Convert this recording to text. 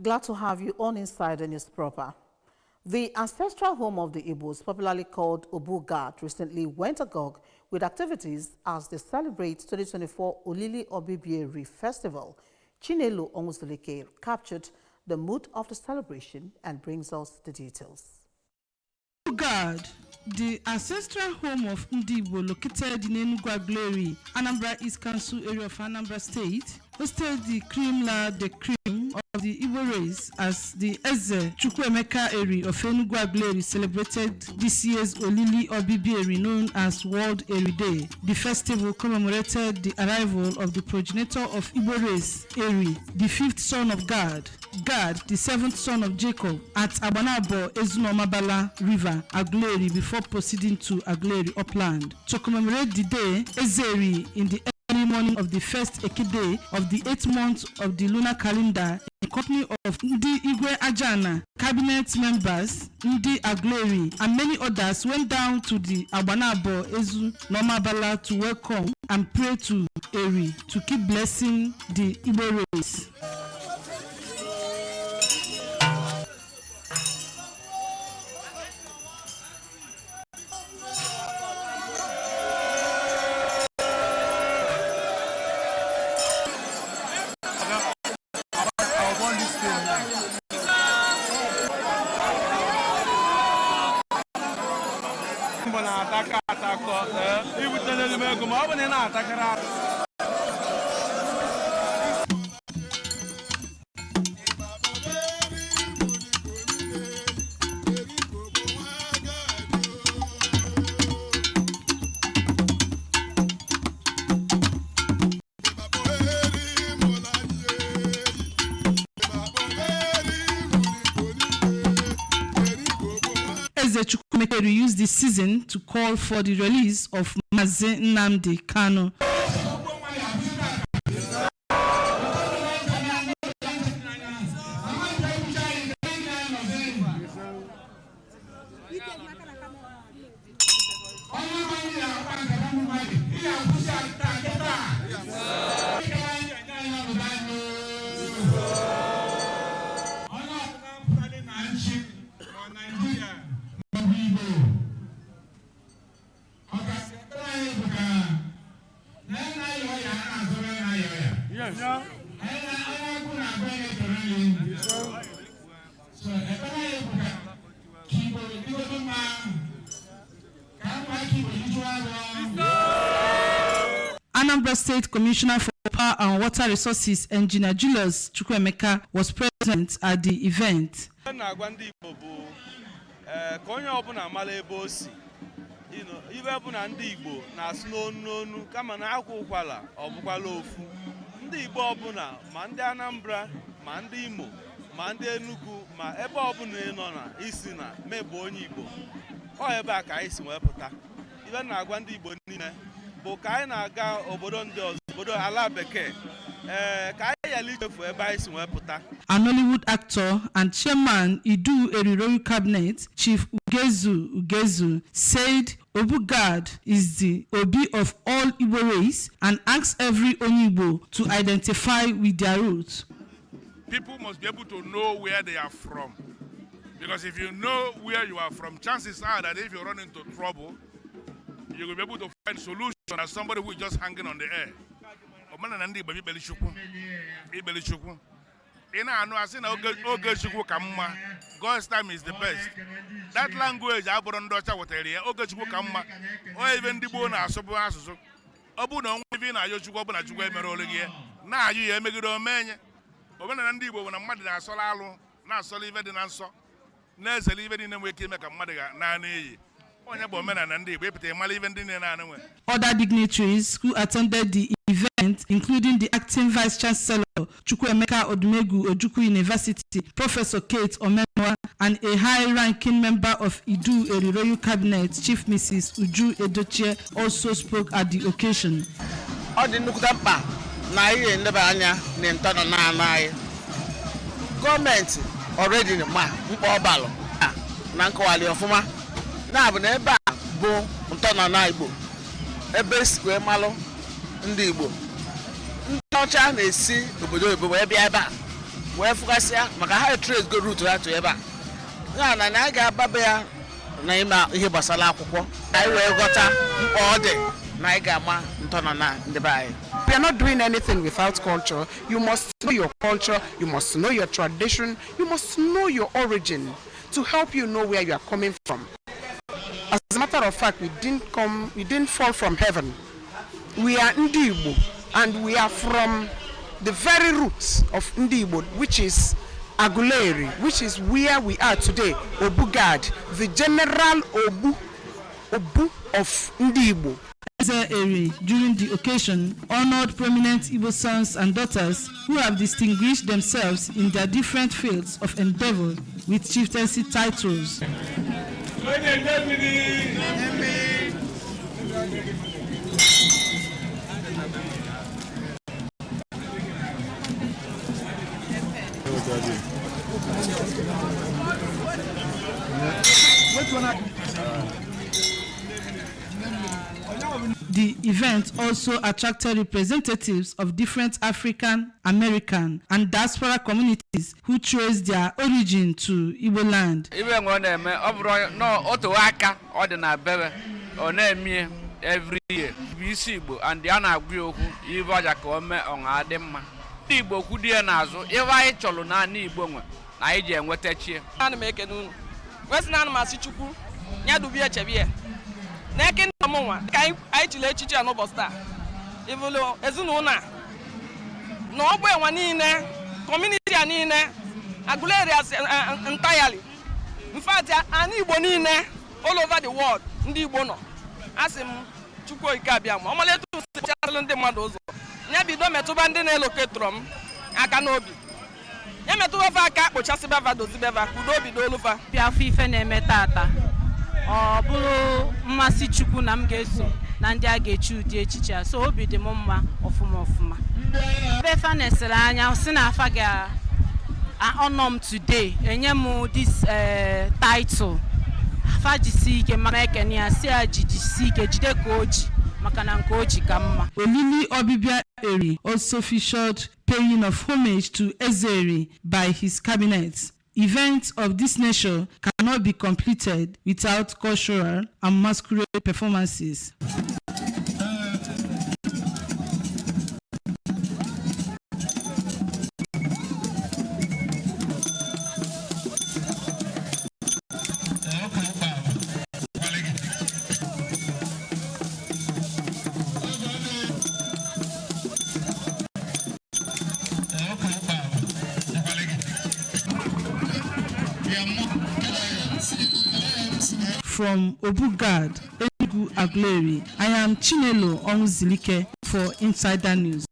Glad to have you on Inside the News proper. The ancestral home of the Igbos, popularly called Obu Gad, recently went agog with activities as they celebrate 2024 Olili Obibieri Festival. Chinelo Onwuzulike captured the mood of the celebration and brings us the details. Gad, the ancestral home of Ndigbo located in Enugu Aguleri, Anambra East Council area of Anambra State, hosted the cream la de cream of the Igbo race as the Eze Chukwuemeka Eri of Enugu Aguleri celebrated this year's Olili Obibieri, known as World Eri Day. The festival commemorated the arrival of the progenitor of Igbo race, Eri, the fifth son of Gad, Gad, the seventh son of Jacob, at Abanabo Ezunomabala River, Aguleri, before proceeding to Aguleri upland. To commemorate the day, Ezeri, in the early morning of the first Eke day of the eighth month of the lunar calendar, in company of Ndi Igwe Ajana, cabinet members, Ndi Aguleri, and many others went down to the Abanabo Ezu Nomabala to welcome and pray to Eri to keep blessing the Igbo race. Mbọ na-atakọ atakọ ibute n'elu ego ma ọ bụ na ị na-atakara. Eze Chukwuemeka Eri used the season to call for the release of Mazi Nnamdi Kanu. Anambra State Commissioner for Power and Water Resources, Engineer Julius Chukwuemeka, was present at the event. Ihe na-agwa ndị Igbo bụ ka onye ọbụla mara ebe o si. Ibe bụ na ndị Igbo na-asụ n'onu n'onu kama na akwa ụkwala ọ bụkwala ofu. Ndị Igbo ọbụla, ma ndị Anambra, ma ndị Imo, ma ndị Enugu, ma ebe ọbụla ị nọ na isi na mebụ onye Igbo, ọ ebe a ka anyị si wee pụta. Ibe na-agwa ndị Igbo niile bụ ka anyị na-aga obodo ndị ọzọ, obodo ala bekee, ka anyị ghara ichefu ebe anyị si wee pụta. A Nollywood actor and chairman Idu Eri Royal Cabinet, Chief Ugezu Ugezu, said Obugad is the Obi of all Igbo race and asked every Onye-Igbo to identify with their roots. People must be able to know where they are from. Because if you know where you are from, chances are that if you run into trouble, you will be able to find solution as somebody who is just hanging on the air. Omenala ndị Igbo bụ ikpeli Chukwu. Ikpeli Chukwu. Ị na-anụ asị na oge Chukwu ka mma. God's time is the best. That language abụrụ ndị ọcha wetara ya. Oge Chukwu ka mma. Ọ ebe ndị gboo na-asụ bụ asụsụ. Ọ bụrụ na onwe ife ị na-ayọ Chukwu, ọ bụ na Chukwu emere olu gị ya. Na-ayụ ya emegide omenye. Omenala ndị Igbo bụ na mmadụ na-asọrọ alụ, na-asọrọ ife dị na nsọ, na-ezere ife niile nwere ike ime ka mmadụ ga naa n'iyi. Onye bụ omenala ndị Igbo, ịpụta ịmara ife ndị niile na-anụ nwe. Other dignitaries who attended the event, including the acting Vice Chancellor, Chukwuemeka Odumegwu Ojukwu University, Professor Kate Omenwa, and a high-ranking member of Idu Eri Royal Cabinet, Chief Mrs. Uju Edochie, also spoke at the occasion. Ọ dị nnukwute mkpa na anyị ga-eleba anya na ntọnọ naanị anyị. Gọọmenti already ma mkpa ọ balụ na nkọwali ọfụma na-abụ na ebe a bụ ntọnọ Igbo, ebe esi wee malụ ndị Igbo. Ndị ọcha na-esi obodo oyibo wee bịa ebe a Wee fụgasịa maka ha trace go root ha to ebe a ya na na anyị ga-ababe ya na ime ihe gbasara akwụkwọ, anyị wee ghọta mkpa ọ dị na anyị ga-ama ntọala na ndị be anyị. We are not doing anything without culture. You must know your culture, you must know your tradition, you must know your origin to help you know where you are coming from. As a matter of fact, we didn't come, we didn't fall from heaven. We are Ndi Igbo, and we are from the very roots of Ndi Igbo, which is Aguleri, which is where we are today, Obugad, the general Obu of Ndi Igbo. Eze Eri, during the occasion, honored prominent Igbo sons and daughters who have distinguished themselves in their different fields of endeavor with chieftaincy titles. Onye mmiri. The event also attracted representatives of different African, American, and diaspora communities who trace their origin to Igbo land. Ibe nwe ọ na-eme, ọ bụrụ na o tewe aka ọ dị na bebe, ọ na-eme every year bụ isi Igbo and a na-agwa ya okwu ibe ọja ka o mee ọṅa dị mma. Ndị Igbo kwudie n'azụ ibe anyị chọrọ naanị Igbo nwe na anyị ji enweta chie. Ana m ekene unu, wesị na ana m asị Chukwu ya dubie, echebe ya n'eke nna m nwa ka anyị chiri echichi a n'ụbọchị taa. Ivulu ezinụlọ a na ọgbọ enwa niile, community a niile, Aguleri entirely, in fact, ana Igbo niile all over the world ndị Igbo nọ, asị m Chukwu Okike abịa ma ọmalite chasịrị ndị mmadụ ụzọ, ya bido metụba ndị na-eloketọrọ m aka n'obi, ya metụba fa aka, kpochasịbava, dozibeva ka udo obi dolufa. Bịa afọ ife na-eme tata, ọ bụrụ mmasị Chukwu na m ga-eso na ndị a ga-echi ụdị echichi a, so obi dị m mma ọfụma ọfụma. Ebe fa nesịrị anya si na afa ga honor m today, enye m this title, fa jisi ike maka ekene ya, si ya jisi ike, jide ka o ji, maka na nke o ji ka mma. Olili Obibia Eri also featured paying of homage to Eze by his cabinet. Events of this nature cannot be completed without cultural and masquerade performances. From Obugad, Enugu Aguleri, I am Chinelo Onwuzilike for Insider News.